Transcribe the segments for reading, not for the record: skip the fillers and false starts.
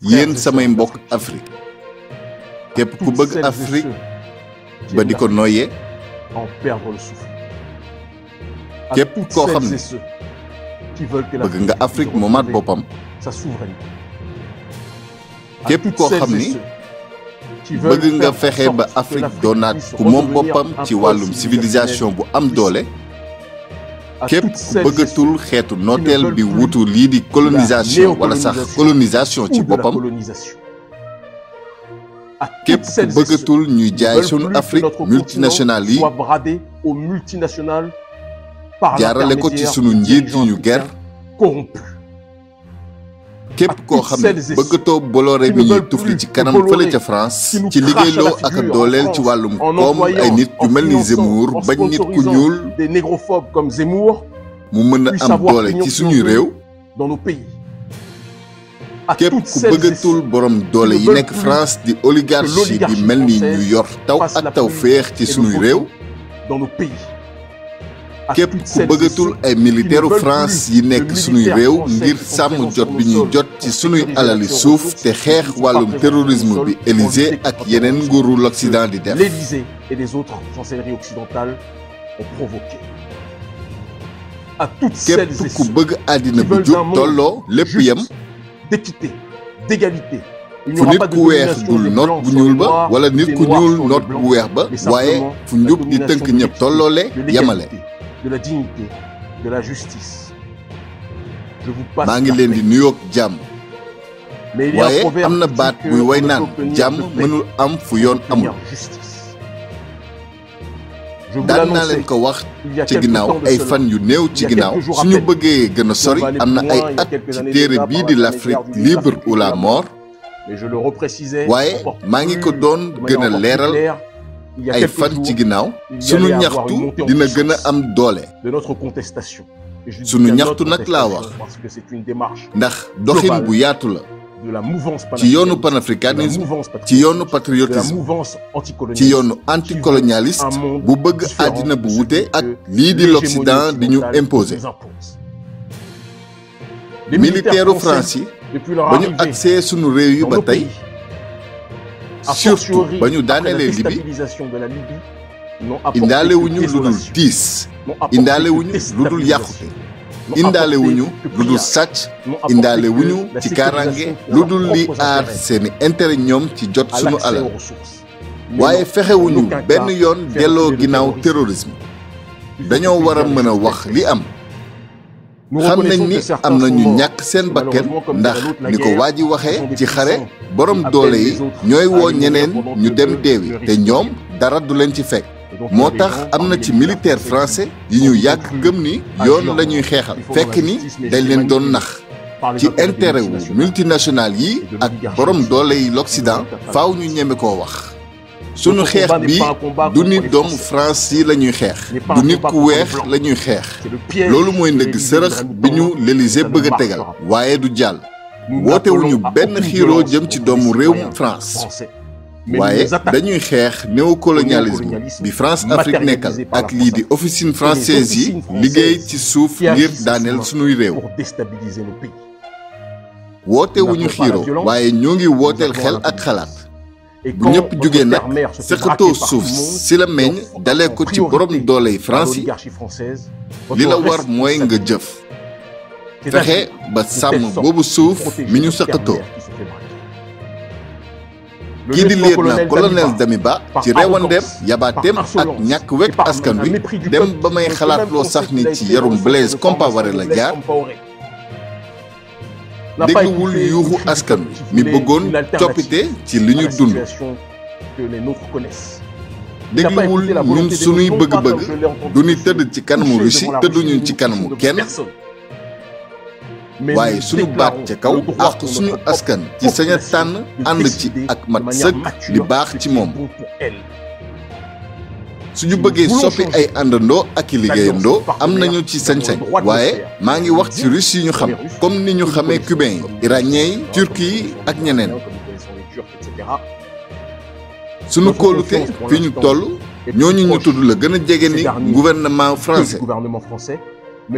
yéen samay mbokk Afrique képp ku bëgg Afrique ba di ko noyyee képp koo xam ne bëgg nga Afrique moomaat boppam képp koo xam ni bëgg nga fexe ba Afrique doonaat ku moom boppam ci wàllum civilisation bu am doole képp ku bëggatul xeetu nooteel bi wutu lii di colonisation wala sax colonisation ci boppam képp ku bëggatul ñuy jaay sunu Afrique multinationale yi jaarale ko ci sunu njiit yi ñu ger képp koo xam ne bëggatoo Bolloré bi ñuy tufli ci kanam fële ca France ci liggéeyloo ak a dooleel ci wàllum koom ay nit yu mel ni Zemmour bañ nit ku ñuul mu mën a am doole ci suñuy réew képp ku bëggatul borom doole yi nekk France di oligarchie di mel ni ñu yor taw ak taw féex ci suñuy réew képp ku bëggatul ay militaire France yi nekk sunuy réew ngir sàmm jot bi ñuy jot ci sunuy alali suuf te xeex wàllum terrorisme bi Élysée ak yeneen nguuru l'Occident di def. L'Élysée et les autres chancelleries occidentales ont provoqué. À toutes celles et ceux képp ku bëgg àddina bu jub tolloo lépp yem. d'équité, d'égalité. fu nit ku weex dul noot bu ñuul ba wala nit ku ñuul noot bu weex ba waaye fu njub di tënk ñëpp tolloole yemale. De la dignité, de la justice. Je vous passe. maa ngi leen di nuyoog jàmm. waaye am na baat buy way naan jàmm mënul am fu yoon amul. daan naa leen ko wax ci ginnaaw ay fan yu néew ci ginnaaw suñu bëggee gën a sori am na ay at ci téere bii di l'Afrique libre ou la mort. waaye maa ngi ko doon gën a leeral. ay fan ci ginnaaw sunu ñaxtu dina gën a am doole sunu ñaxtu nag laa wax ndax doxin bu yaatu la ci yoonu panafricanisme ci yoonu patriotisme ci yoonu anticolonialiste bu bëgg àddina bu wute ak lii di l'Occident di ñu imposer. militaire France yi ba ñu agsee sunu réew yi ba tey surtout ba ñu daanelee Libye indaale wuñu lu dul tiis indaale wuñu lu dul yàqute indaale wuñu lu dul sàcc indaale wuñu ci kaaraange lu dul li aar seeni intérêt ñoom ci jot sunu alal waaye fexewuñu benn yoon delloo ginnaaw terrorisme dañoo war a mën a wax li am. xam nañ ni am na ñu ñàkk seen bakken ndax ni ko waa ji waxee ci xare borom doole yi ñooy woo ñeneen ñu dem deewi te ñoom dara du leen ci fekk moo tax am na ci militaire français yi ñu yàgg gëm ni yoon la ñuy xeexal fekk ni dañ leen doon nax ci intérêt wu multinational yi ak borom doole yi l'Occident faaw ñu ñeme koo wax. sunu xeex bi du nit doomu France yi la ñuy xeex du nit ku weex la ñuy xeex loolu mooy ndëgg sërëx bi ñu l'Élysée bëgg a tegal waaye du jàll wootewuñu benn xiiroo jëm ci doomu réewum France waaye dañuy xeex néocolonialisme bi France Afrique nekkal ak lii di officine française yi liggéey ci suuf ngir daaneel sunuy réew wootewuñu xiiroo waaye ñoo ngi wooteel xel ak xalaat bu ñëpp jógee nag sëqatoo suuf si la meññ dalee ko ci borom dooley France yi li la war mooy nga jëf fexe ba sàmm boobu suuf mi ñu sëqatoo kii di lieutenant colonel Damiba ci reewandeem yabaateem ak ñàkk wekk askan wi dem ba may xalaatloo sax ni ci yarum Blaise Compaoré la jaar dégluwul yuuxu askan mi bëggoon coppite ci li ñu dund dégluwul ñun sunuy bëgg-bëgg du ñu tëdd ci kanamu Russie tëdduñu ci kanamu kenn waaye sunu baat ca kaw ak suñu askan ci sañ a tànn ànd ci ak mat sëkk li baax ci moom suñu bëggee soppi ay àndandoo ak i liggéeyandoo am nañu ci sañ-sañ waaye maa ngi wax ci russe yi ñu xam comme ni ñu xamee cubain yi iranien yi turki yi ak ñeneen suñu kóolute fi ñu toll ñooñu ñu tudd la gën a jege ni gouvernement français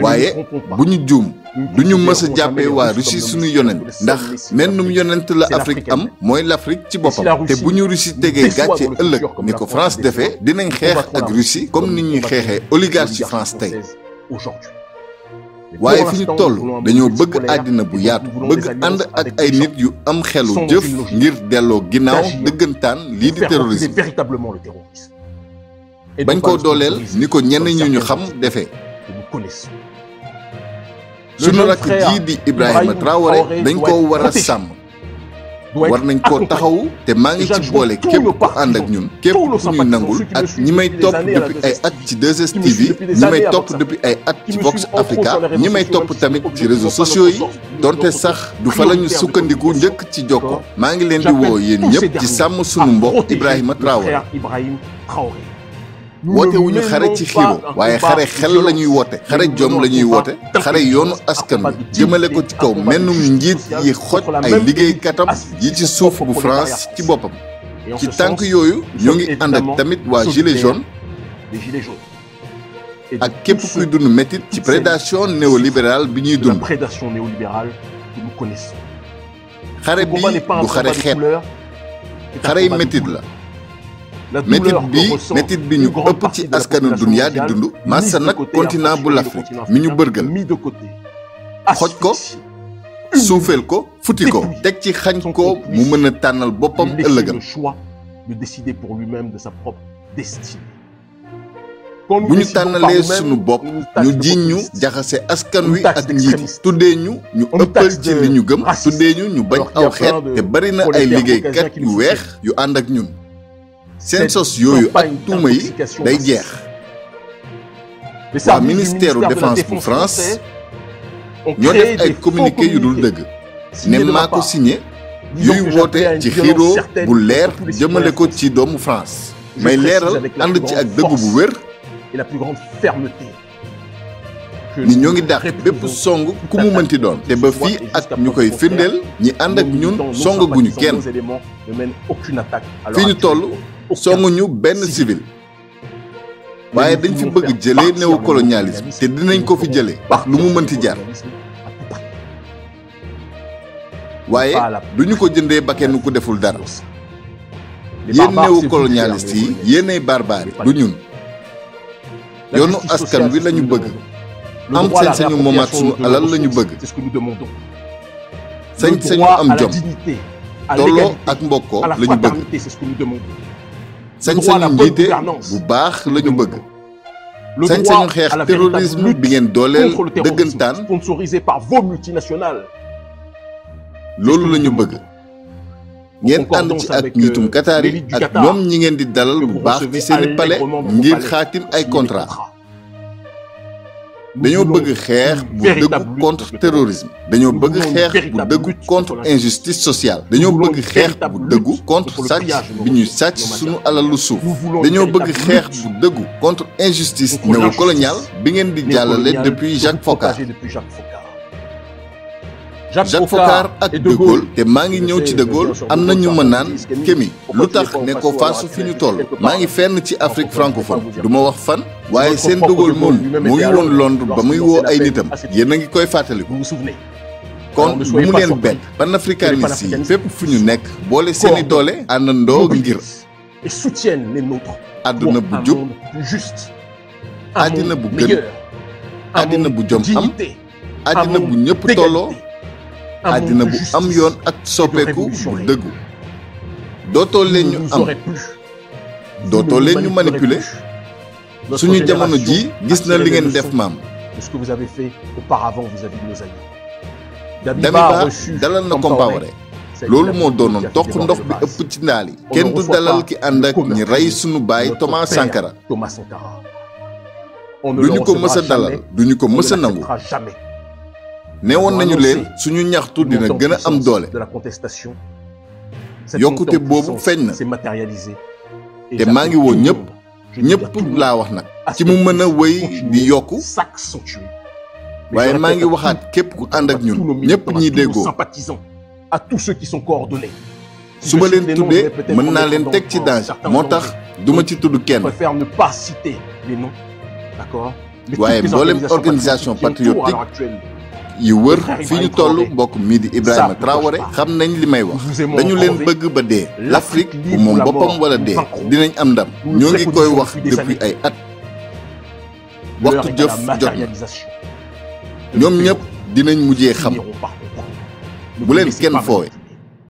waaye bu ñu juum du ñu mës a jàppee waa Russie suñu yonent ndax mennum yonent la Afrique am mooy l'Afrique ci boppam te bu ñu Russie tegee gàcce ëllëg ni ko France defee dinañ xeex ak Russie comme ni ñuy xeexee oligarchie France tey waaye fi ñu toll dañoo bëgg àddina bu yaatu bëgg ànd ak ay nit yu am xelu jëf ngir delloo ginnaaw dëggantaan lii di terrorisme bañ koo dooleel ni ko ñenn ñu xam defee sunu rakk jii di Ibrahima Traoré dañ koo war a sàmm war nañ koo taxawu te maa ngi ci boole képp ku ànd ak ñun képp ku ñuy nangul ak ñi may topp depuis ay at ci 2STV ñi may topp depuis ay at ci Vox Africa ñi may topp tamit ci réseaux sociaux yi donte sax du fa la ñu sukkandiku njëkk ci jokko maa ngi leen di woo yéen ñëpp ci sàmm sunu mbokk Ibrahima Traoré woote wu ñu xare ci xiiro waaye xare xel la ñuy woote xare jom la ñuy woote xare yoonu askan wi jëmale ko ci kaw mennum njiit yi xoj ay liggéeykatam yi ci suuf bu France ci boppam ci tànk yooyu ñoo ngi ànd ak tamit waa Gilets jaunes ak képp kuy dund métit ci prédation néolibérale bi ñuy dund xare bi du xare xeet xare yi métit la métit bi ñu ëpp ci askanu dunya di dund massa nag continent bu l'Afrique mi ñu bërgal xoj ko suufeel ko futi ko teg ci xañ ko mu mën a tànnal boppam ëllëgam bu ñu tànnalee sunu bopp ñu jiiñ ñu jaxase askan wi ak njiit tuddee ñu ëppal ci li ñu gëm tuddee ñu bañ aw xeet te bari na ay liggéeykat yu weex yu ànd ak ñun seen sos yooyu ak tuuma yi day jeex waa ministère de défense bu France ñoo def ay communiqué yu dul dëgg ne maa ko signé yuy woote ci xiiroo bu leer jëmale ko ci doomu France may leeral ànd ci ak dëgg bu wér ni ñoo ngi dàq bépp song ku mu mënti doon te ba fii ak ñu koy firndeel ñi ànd ak ñun songaguñu kenn fii ñu toll songuñu benn civil waaye dañ fi bëgg jëlee néocolonialisme te dinañ ko fi jëlee wax lu mu mënti jar waaye duñu ko jëndee bakkenu ku deful dara yéen néocolonialistes yi yéenay barbare du ñun yoonu askan wi lañu bëgg am sañ-sañu moomaat sunu alal lañu bëgg sañ-sañu am jom tolloo ak mbokkoo lañu bëgg sañ-sañu njiite bu baax la ñu bëgg sañ-sañu xeex terrorisme bi ngeen dooleel dëggantaan loolu la ñu bëgg ngeen ànd ci ak njiitum Qatar yi ak ñoom ñi ngeen di dalal bu baax ci seeni palais ngir xaatim ay contrat dañoo bëgg xeex bu dëggu contre terrorisme dañoo bëgg xeex bu dëggu contre injustice sociale dañoo bëgg xeex bu dëggu contre sàcc bi ñuy sàcc suñu alalu suuf dañoo bëgg xeex bu dëggu contre injustice néocoloniale bi ngeen di jàllale depuis Jacques Foccart Jacques Foccart ak De Gaulle te maa ngi ñëw ci De Gaulle am na ñu ma naan Kémi lu tax ne ko faasu fi ñu toll maa ngi fenn ci Afrique francophone du ma wax fan waaye seen De Gaulle moom mu ngi woon Londres ba muy woo ay nitam yéen a ngi koy fàttaliku kon bu mu leen bett panafricanistes yi fépp fu ñu nekk boole seeni doole àndandoo ngir àdduna bu jub àddina bu gën àddina bu jom am àddina bu ñëpp tolloo àddina bu am yoon ak soppeeku bu dëggu dootoo leen ñu am dootoo leen ñu manipuler suñu jamono ji gis na li ngeen def maam Damiba dalal na Compaoré loolu moo doonoon toq ndox bi ëpp ci ndaal yi kenn du dalal ki ànd ak ñi rey sunu baay Thomas Sankara duñu ko mës a dalal duñu ko mës a nangu neewoon nañu leen suñu ñaxtu dina gën a am doole yokkute boobu feeñ na te maa ngi woo ñëpp laa wax nag ci mu mën a wéy di yokku waaye maa ngi waxaat képp ku ànd ak ñun ñëpp ñiy déggoo su ma leen tuddee mën naa leen teg ci danger moo tax duma ci tudd kenn waaye mboolem organisation patriotique yi wër fi ñu toll mbokk mii di Ibrahima Traoré xam nañ li may wax dañu leen bëgg ba dee l'Afrique bu moom boppam wala dee dinañ am ndam ñoo ngi koy wax depuis ay at waxtu jëf jot na ñoom ñëpp dinañ mujjee xam bu leen kenn foowe